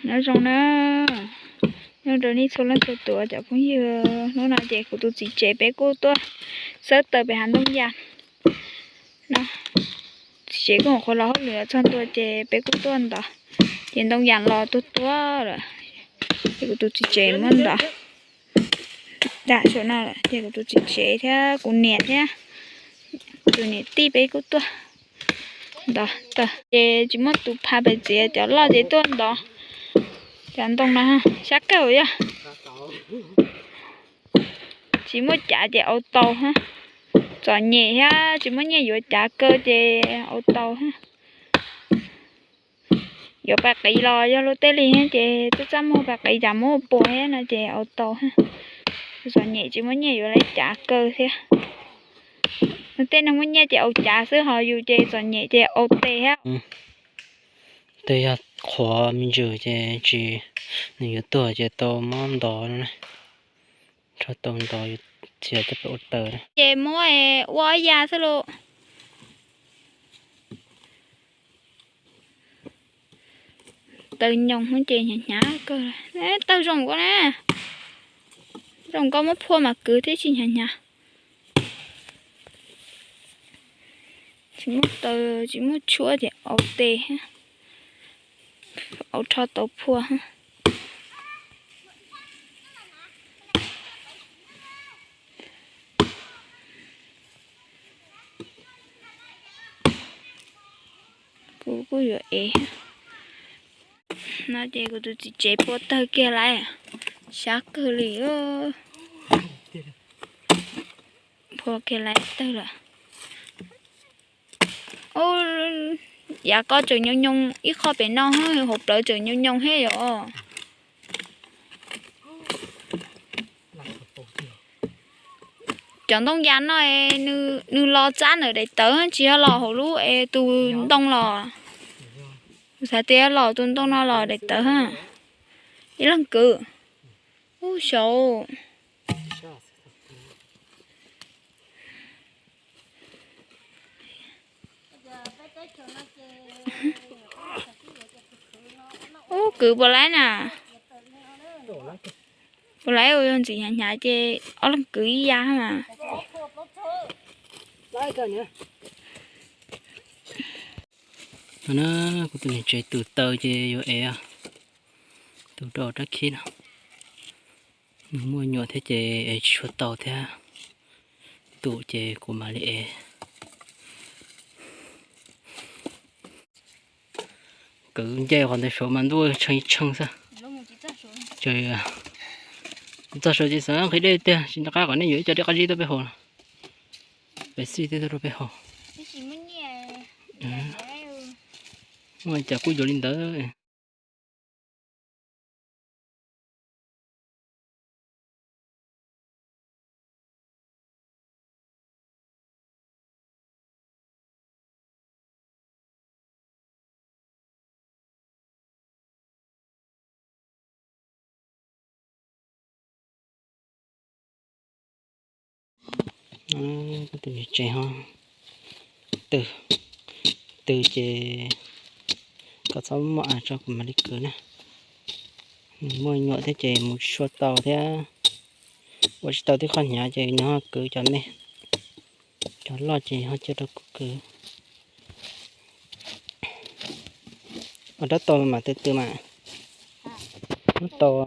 Nyob zoo na, nyob rau nej txhua leej txhua tus cov phooj ywg, hnub no ces kuv tus txiv tsev peb kuj tuaj xawb taws pem hav ntoo yas no. Txiv tsev kuj hauv qhov los hauj lwm txog ntua ces peb kuj tuaj ntov, ces ntoo yas los tuag tuag lawm, ces kuv tus txiv tsev muab ntov dam saum no lawm, ces kuv tus txiv tsev thiab kuv niam thiab tus niam tij peb kuj tuaj ntov taws, ces tsis muaj tus pha pem txiv, cov loj ces tuaj ntov, cov ntoo no sab kawg yog tsis muaj cav ces au tau, txom nyem thiab tsis muaj nyiaj yuav cav kaw ces au tau. Yuav pais qiv los yog luag tej li ces txaj txaj muag pais qiv cas muab ua puas thiab no ces au tau. Txom nyem tsis muaj nyiaj yuav lawv cav kaw thiab. Tej neeg muaj nyiaj ces au cav xwb, ho yus ces txom nyem ces au tes thiab. Tej yog qhuav me ntsis ces tsis, nws yuav tuag ces tau muab ntov no, rho tau ntov, txiav coj pem ua taws. Ces muab ua ob ya xwb lauj. Taws nyoos ces hnyav hnyav kawg. Taws zoo koj na, zoo koj muab phua mas kwv thiab tsis hnyav hnyav. Tsis muaj taws tsis muaj tshuab ces au tes, au rho tau phua. Kuv kuj yuav ev no ces kuv tus txiv tsev phua tawg kiag lawm, sab kawg li. Phua kiag lawm tawg lawm. Yav ko tseem nyoos nyoos ib qho pem no, hauv plawv tseem nyoos nyoos thiab yom. Cov ntoo yas no nws los txab ntawm daim tawv tsis yog los hauv lub es tus ntoo los. Kuv xav tias los tus ntoo no los daim tawv. Ib leeg kwv. Ub saud. Ub kwv puas laib na? Puas laib, ua yog ntxim hnyav hnyav ces ob leeg kwv ib ya mas. No na, kuv tus niam tsev tus taws ces yuav ev, tus rau rab khib no. Nws muaj nyuam thiab ces ev tsis tshua tau thiab, tus ces kuv mam li ev. Kwv nce qhov ntawd saud mas ntuj tshee tshee xwb. Txog saud ces xav nqhis dej tiag, tsis nco qab kom nej yuav ib co dej qab zib tuaj peb haus. Pem xij tej tuaj rau peb haus. Muaj cas kuj yuav li ntawd. Kuv tus niam tsev ho tw, tw ces koj txhob muaj as tso kuv mam li kwv na. Nws muaj nyuam thiab ces mus tsis tshua tau thiab, ua tsis tau tib qho hnyav ces nws ho kwv cov me, cov loj ces ho cia rau kuv kwv. Ua rab tau mas tw tw mas. Rab tau.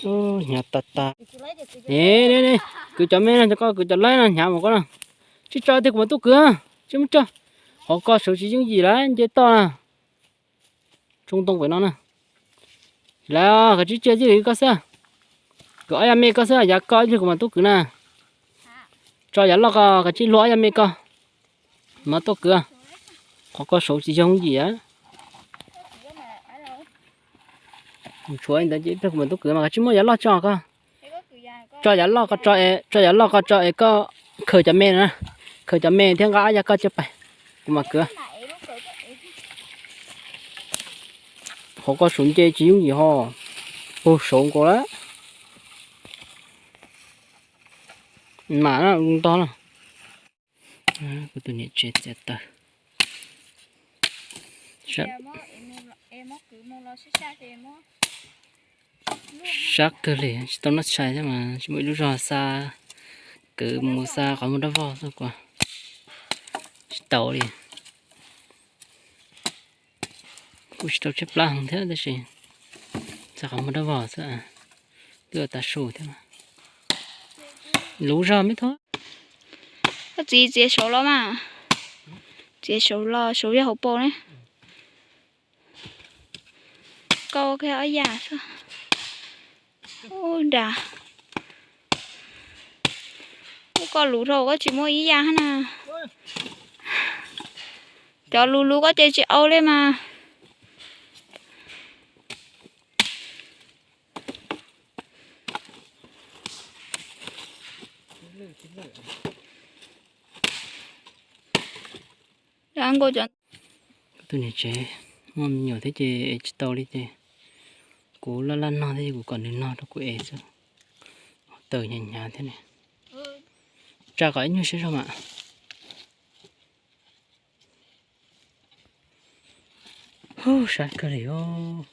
Hnyav tas tas. Ne, kwv cov me no, cov koj kwv cov laib no hnyav mas koj no. Tsib tso tiag kuv mam tuaj kwv, tsib muab tso. Qhov koj saud tsis yooj yim lawm nce toj na. Tsoo ntoo pem no na. Lawm koj tsib cia tib li koj xwb. Kwv ob yam me koj xwb, yav koj ib pliag kuv mam tuaj kwv na. Tso yav loj koj, koj tsib luag ob yam me koj. Mam tuaj kwv. Qhov koj saud tsis yooj yim. Tshuav ntawd ces ib pliag kuv mam tuaj kwv mas koj tsib muab yav loj tso koj. Tso yav loj koj tso es, tso yav loj koj tso es koj khaws cov me na. Khaws cov me thiab nqa ob yav koj coj pais, kuv mam kwv. Qhov koj saud nce tsis yooj yim ho, puag saud nkaus lawm. Mam ntog na. Kuv tus niam tsev txiav taws. Sab kawg li, tsis tau noj tshais thiab mas tsis muaj ib lub zog xa, kwv mus xa qhov muag dab vog xwb kuv tsis tau li. Kuj tsis tau tshaib plab heev thiab tab sis xa qhov muag dab vog xwb, twb ua tav su thiab. Luv zog me thab. Koj txiv txiav saud los mas, txiav saud los saud yog hauv paus ne. Koj ua kiag ob yam xwb. Ub nrad, ub koj luv dhau koj tsis muaj ib yam na. Cov luv luv koj ces tsis au li mas. Nkaus cov tus niam tsev muaj me nyuam thiab ces es tsis tau li ces kuv laj laj nog thiab ces kuv kom nws nog rau kuv es xwb. Taws hnyav hnyav thiab ne. Tsa kom ib nyuag siab zog mam. Hu, sab kawg li os.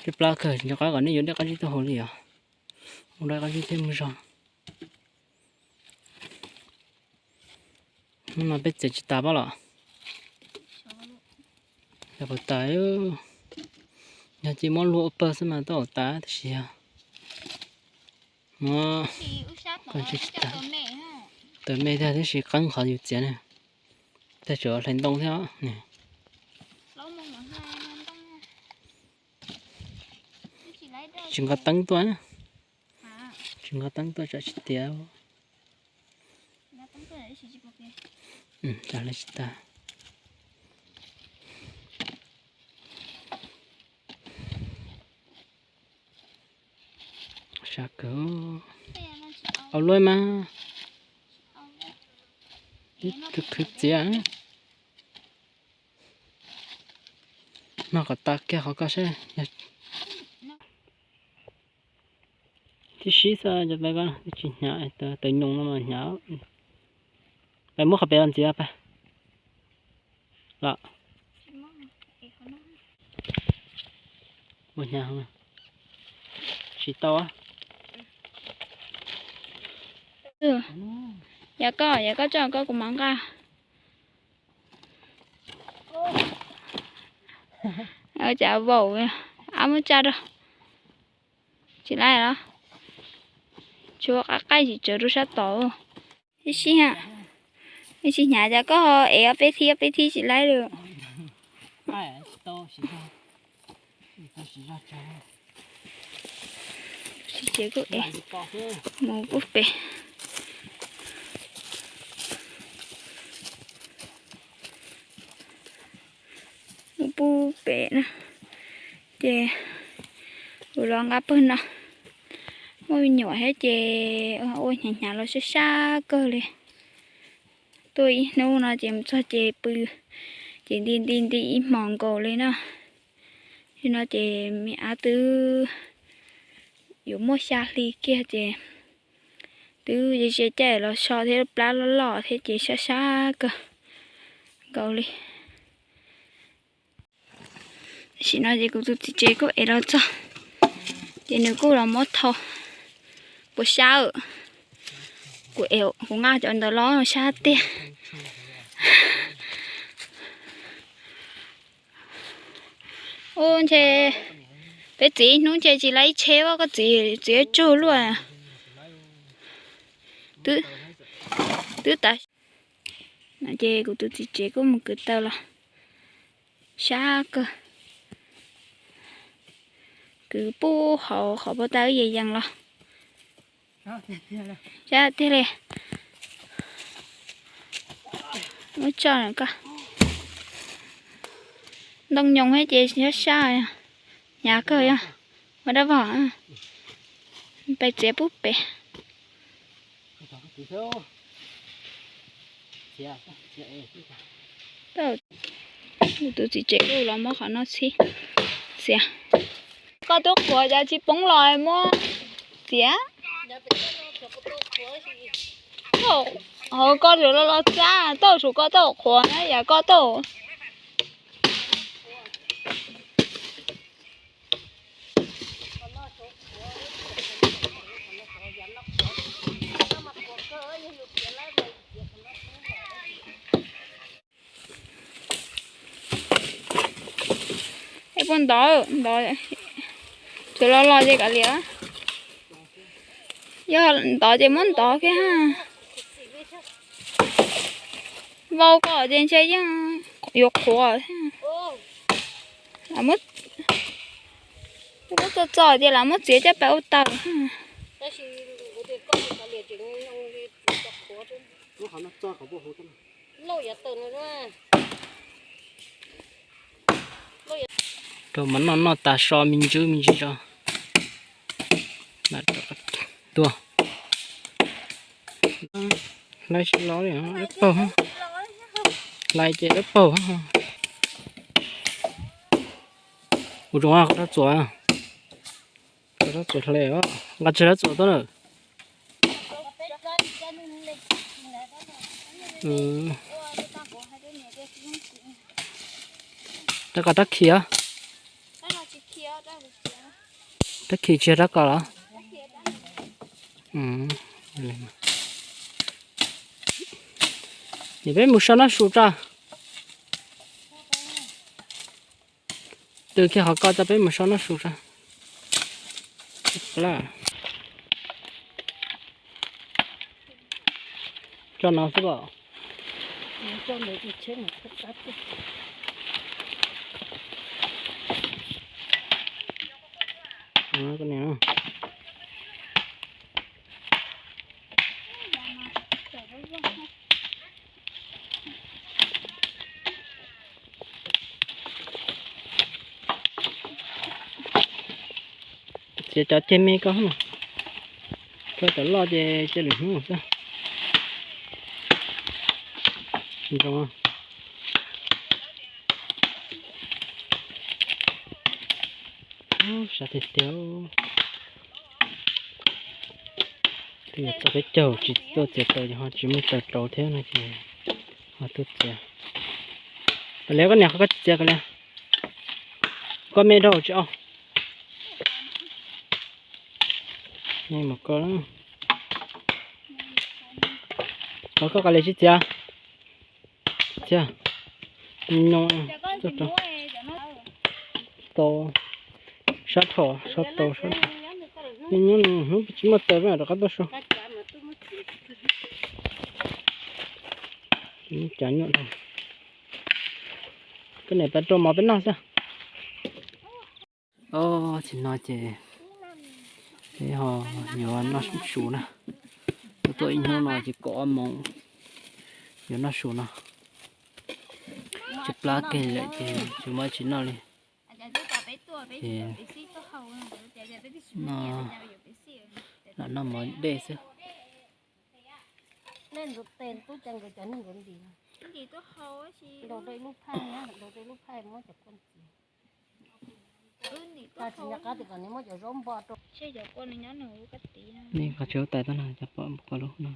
Tshaib plab kawg, nco qab kom nej yuav dej qab zib tuaj haus li os. Ua dej qab zib thiab mus zog. Hnub no peb txiav tsis tas pob los. Yog puas tas, yog cia muab luag ua pawg xwb mas tau tas tab sis yog muab, taws me tiag tab sis qeeb qhov yus txiav ne. Tag tsuav hlais ntoo thiab. Tsis nqa teeb tuaj, tsis nqa teeb tuaj tsam tsis tiav. Hlais tsis tas. Sab kawg. Au luaj mas. Ib khwv khwv txiav. Noj kom tas kiag qhov koj seb. Tib sib xwb cov peb ko twb tsis hnyav, taws nyoos no mas hnyav. Peb muab qhov pem los ntxiv peb. Los. Ua hnyav, tsis tau. Yog koj, yog koj tso koj kuv mam nqa. Cas vaum, ab muab tsa rau. Tsis laib los? Tshuav qab qaij tsis tsawv rau sab tod. Ib sij, ib sij hnyav cas koj ho ev ob peb thib ob peb thib tsis laib li. Sib tsev kuj ev mus pub pem. Mus pub pem na, ces kuv los nqa pawg no. Muaj me nyuam thiab ces ua hnyav hnyav los sab sab kawg li. Tuaj ib hnub no ces mus txog ces pw, ces nti nti nti ib hmos nkaus li na. Nim no ces me ab twb yuav muaj xya hli kiag ces twb ze ze caij los so thiab, plab loj loj thiab ces sab sab kawg nkaus li. Tam sim no ces kuv tus txiv tsev kuj ev los txog, ces nws kuj los muab thau. Puas sab? Kuv ev, kuv nqa cov ntawd los sab tiag. Ub ntshe peb txiv ib hnub ntshe tsis laib ib tsheb, koj txiv txiv tsug luaj. Twb tas. No ces kuv tus txiv tsev kuj mus kwv taws los sab kawg. Kwv pub hauv qhov pob tawb yees yees los. Sab tiag li. Muab tso ko. Ntoo nyoos thiab ces sab sab, hnyav kawg yog. Ua dab vog, pais txiav pub pem. Tus txiv tsev kuj los muab qhov no txhib txiav. Koj twb qhuav cas tsis poob los muab txiav. Hauv koj los los txab, tau tsum koj tau qhuav na yam koj tau. Es puas ntov, ntov, tsuav los los ces kav liam. Yog ntov ces muab ntov kiag ha. Vau kom ces ntshe yeej yuav qhuav. Lawv muab txo txo ces lawv muab txiav coj pais ua taws. Rau mov noj noj tas so me ntsis me ntsis tso. Tuag. Hlais tsis los li, dawb paug. Hlais ces dawb paug. Ua zoo, qhov rab txuas, qhov rab txuas hle, nqa tsawg rab txuas tuaj na. Rab kos rab khi, rab khi tsis yog rab kos los? Ces peb mus so noj su tso. Tw kiag qhov ko tso peb mus so noj su tso. Tso no xwb os. Txiav cov ceg me ko, tso cov loj ces cia lwm hnub xwb. Zoo. Sab tiag tiag. Twb yog txoj peb caug tsis tuaj txiav taws ces ho tsis muaj taws rauv thiab no ces ho tuaj txiav. Kav liam koj niam, qhov koj tsis txiav kav liam. Koj me dhau tsis au. Mus koj, qhov koj kav liam tsis txiav. Txiav. Nyo, tau, sab tho, sab tau, sab tho. Nyob nyob hnub tsis muaj taws rov qab tuaj so. Cas nyuaj dhau. Koj niam pab rau mov peb noj xwb. Os, tsis no ces peb ho yuav noj su na. Tuaj ib hnub no ces kaum ob moos yuav noj su no. Tsis plab kiag lawm ces tsis muaj tsis noj li. Ces no lam noj mov dej xwb. Nej qhov tsev tais tau no cov pom ko lub no.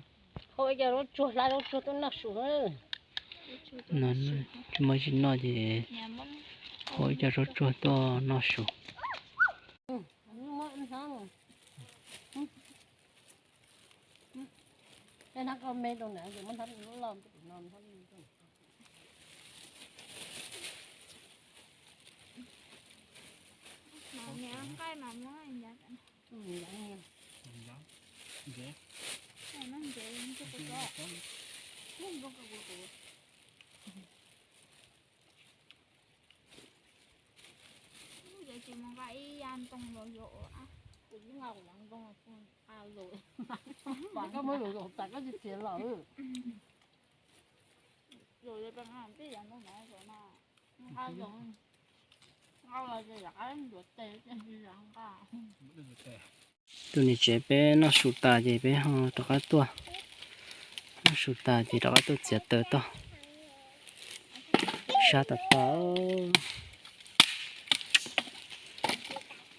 Tsis muaj tsis noj ces hau ib co zaub tsuag tuaj noj su. Kuv tsis nqa ib ya ntoo los yuav ua. Kuv tsis nqa kuv ya ntoo los kuv nqa lus. Koj muab lus los tas koj tsis txiav lawm. Lus li peb nqa peb ya ntoo na, nqa los nqa los ces yuav qab yuav tes ces tsis nqa. Tus niam tsev peb noj su tas ces peb ho rov qab tuaj. Noj su tas ces rov qab tuaj txiav taws toj. Sab tas tas.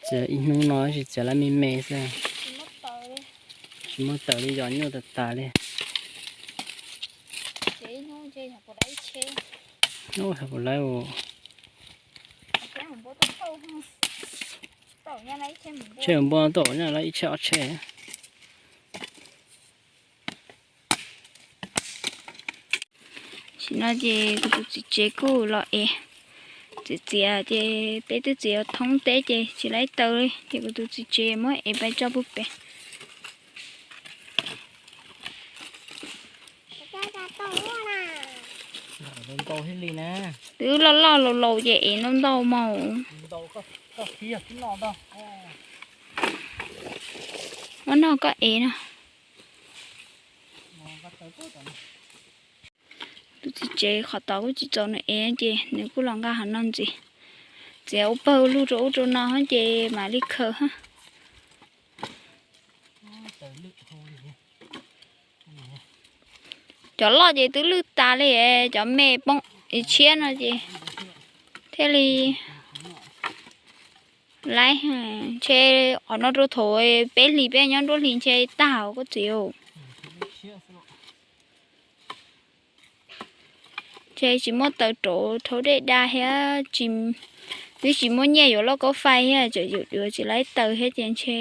Txiav ib hnub no tab sis txiav lawv me me xwb. Tsis muaj taws li, yog nyuaj tas tas li. Hnub puas laib ua. Tsheb npua tuaj nyaj lawv ib tsheb ob tsheb. Tam sim no ces kuv tus txiv tsev kuj los es Txiav txiav ces peb twb txiav thoob teb ces tsis laib taws li ces kuv tus txiv tsev muab ev pais tso puag pem. Twb loj loj laus laus ces ev ntau ntau mas. Muab noj koj ev no. Tus txiv tsev qhov tod kuj tsis txaus nws ev ces nws kuj los nqa hov no ntxiv. Txiav ua pawg lug rau ub rau no ces mam li khaws. Cov loj ces twb lwj tas li, cov me poob tshiab no ces thiaj li laib. Ntshe qhov no rau thaum peb hlis peb nyob nruab hlis ntshe tag koj txiv. Ntshe tsis muaj taws rauv rhaub dej da thiab, twb tsis muaj nyiaj yuav lauj kaub fais thiab, tseem yuav tsis laib taws thiab ces ntshe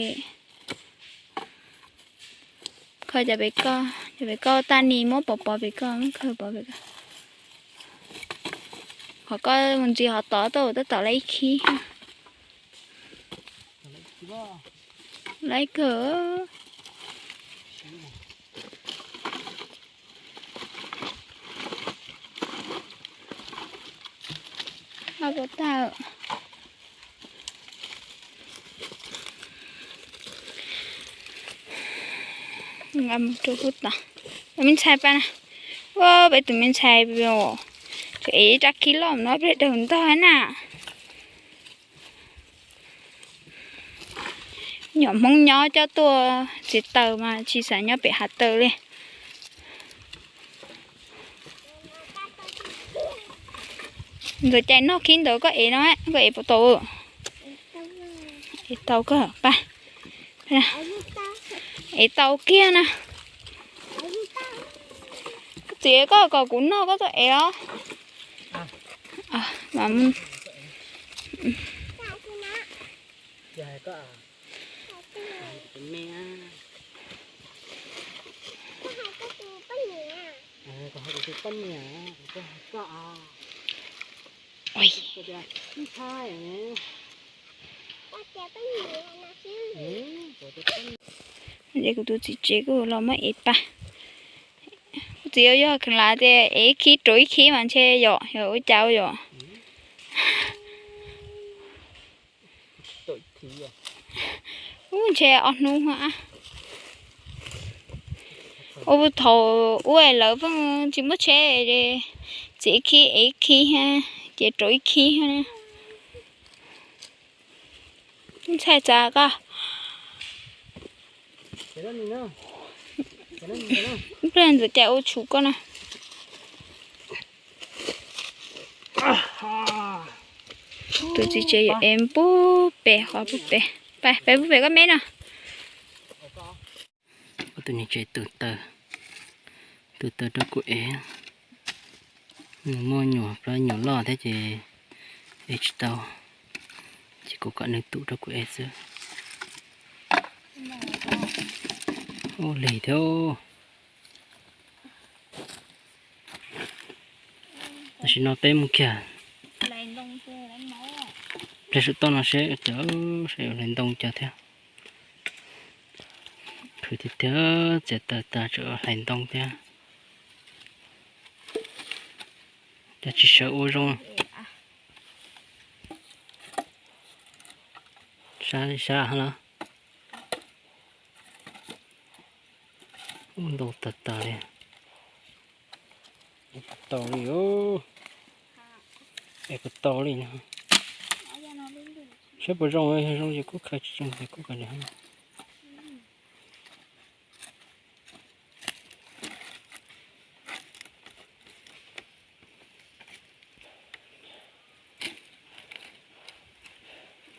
khaws cov pem koj, cov pem koj tag ni muab pov pov pem koj, khaws pov pem koj. Qhov koj mus ntxiv qhov tod tau tab tom laib ib khib. Laib kawg. Nqa mus rau hub tod. Me ntxhais pab na, ua peb tus me ntxhais, tseem ev ib rab khib loj no peb daws ntog na. Nyuam Hmoob nyob coj tuaj txiav taws mas tsis xav nyob pem hav taws li. Ntxawm Cai noj khib ntawd koj ev no, koj ev puas tau? Ev tau koj pab. Ev tau kiag na. Koj txiv, koj kom kuv noj koj tuaj ev os. Ces kuv tus txiv tsev kuj los muab ev pab. Kuv txiv yog kheev lav tias ev ib khib rau ib khib mas ntshe yom, yog ua cas yom. Ub, ntshe ob hnub ua thaum ub lawv pheej tsis muaj tsheb, txiav ib khib ev ib khib, ces rau ib khib. Ntxhais txav koj. Ib pliag ntxawm Cai ua tshum koj na. Tus txiv tsev yuav ev puag pem, qhov puag pem. Pais, pais puag pem koj meb no. Tus niag tsev tu taws, tu taws rau kuv ev. Nws muaj nyuam plab nyuam loj thiab ces ev tsis tau, ces kuv kom nws tu rau kuv ev xwb. Ua lig thiab. Tam sim no peb mus kiag pliag saum toj no seb, seb yuav hlais ntoo cas thiab. Khwv tiag tiag, txiav taws tas tseem hlais ntoo thiab. Cas tsis sawv ua zoo. Sab sab los. Ua ntau tas tas li. Ev puas tau li os. Ev puas tau li no. Saib puas zoo, yog zoo ces kuj khaws, tsis zoo ces kuj kav liam.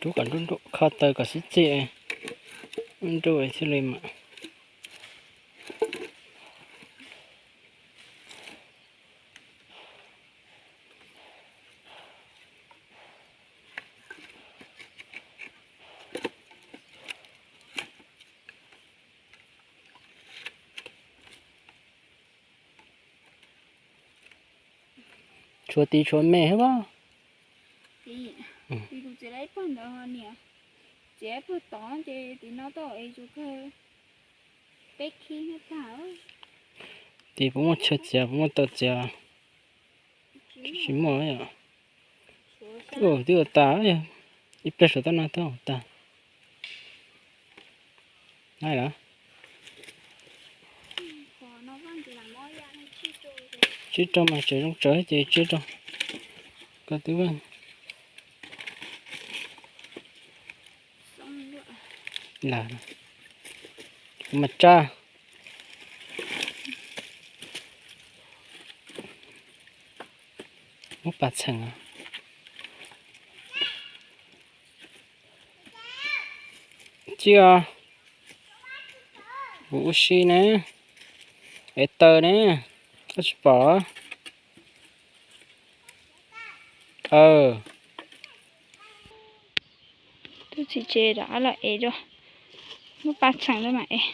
Rub kom nruj nruj, kho taws kom sib txig, nruj thiaj li mam. Tshuav tiv tshuav me thiab as. Kuv txiav lawm ib pawg ntawd niam, txiav ib pawg tod ces tim no tau ev tsuas kawg peb khib nyob tag. Ces puas muaj chaw txiav, puas muaj tau txiav? Tsis muaj. Twb ua tas, ib pliag saum toj no twb ua tas. Tsib rau mas tseem zoo tsawv ces tsib rau. Koj twb lam mas tsa. Muab pas txheem. Tsis os, kuv ua si ne, ev taws ne, koj tsis pom? Tus txiv tsev rov qab los ev dua, muab paj txheem rau mam ev.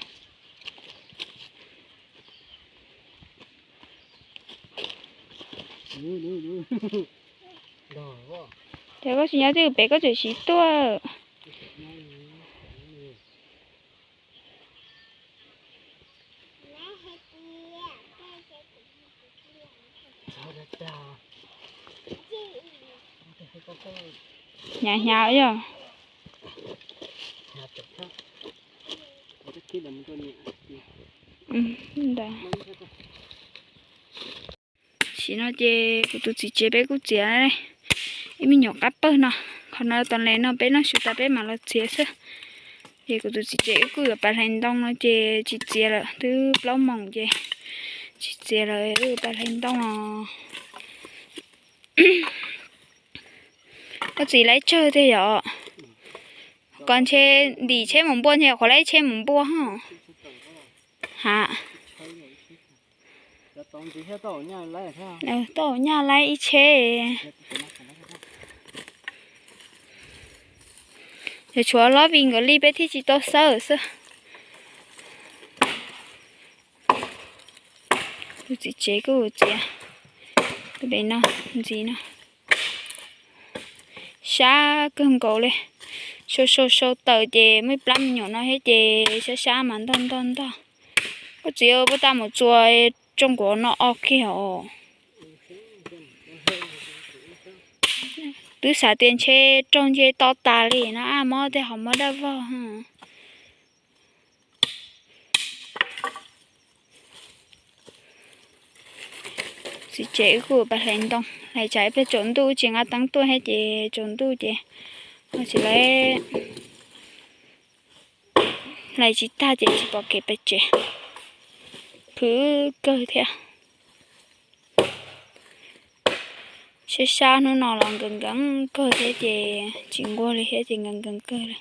Ces koj tsis nyob twj ywm pem koj tseem siv tuaj. Hnyav hnyav yog. Tam sim no ces kuv tus txiv tsev peb kuj txiav ib me nyuam qab pawg no, qhov no tau le no peb noj su tas peb mam los txiav xwb. Ces kuv tus txiv tsev wb kuj yuav pas hlais ntoo no ces tsis txiav lawm, twb plaub moos ces tsis txiav lawm, wb yuav pas hlais ntoo os. Koj txiv laib tsawg tiag yom? Koj ntshe ntim tsheb mus npua ntshe qhuav laib tsheb mus npua hos. Ha. Tau nyaj laib ib tsheb. Yog tshuav hlob Vij nkawd li peb thiaj tsis tau xawb xwb. Tus txiv tsev kuj txiav tus pem no ntxiv no. Sab kawg nkaus li. Sau sau sau taws ces muaj ib plab me nyuam no thiab ces sab sab mas ntog ntog ntog. Koj txiv puag ta mus txuas tsoo kuv no o kiag os. Twb xav tias ntshe raug ntshe to tas li no, mob tej ho mob daj vog. Txiv tsev wb kuj pas hlais ntoo, hlais tsam ib pliag tsaus ntuj wb tsis nqa teeb tuaj thiab ces tsaus ntuj ces tsis laib, hlais tsis tag ces tsis pom kev pes tsev. Khwv kawg thiab. Sab sab hnub no los nkees nkees kawg thiab ces tsis nquag li thiab ces nkees nkees kawg li.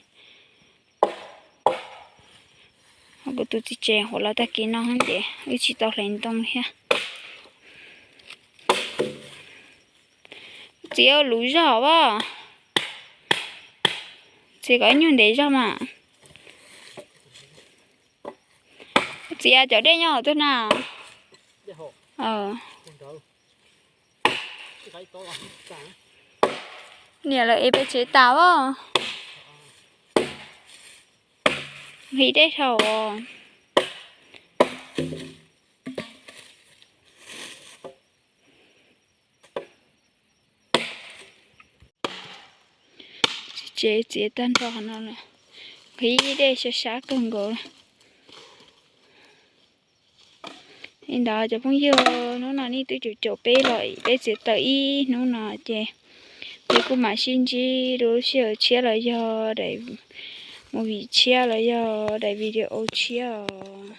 Kuv tus txiv tsev hauv los tag kis no ces wb tsis tau hlais ntoo thiab. Txiv ua luv zog as. Txiv kom ib nyuag ntev zog mas. Txiv, cov dej nyob hauv twg na? Niam lawv ev pes tsev tas as. Nqhis dej dhau os. Txiv tsev txiav tag nrho no lawm, nqhis dej sab sab kawg nkaus. Li ntawd cov phooj ywg, hnub no nej twb caum caum peb los peb txiav tau ib hnub no ces peb kuj mam sib ntsib rau lub sij hawm tshiab los yog daim movie tshiab los yog daim video tshiab os.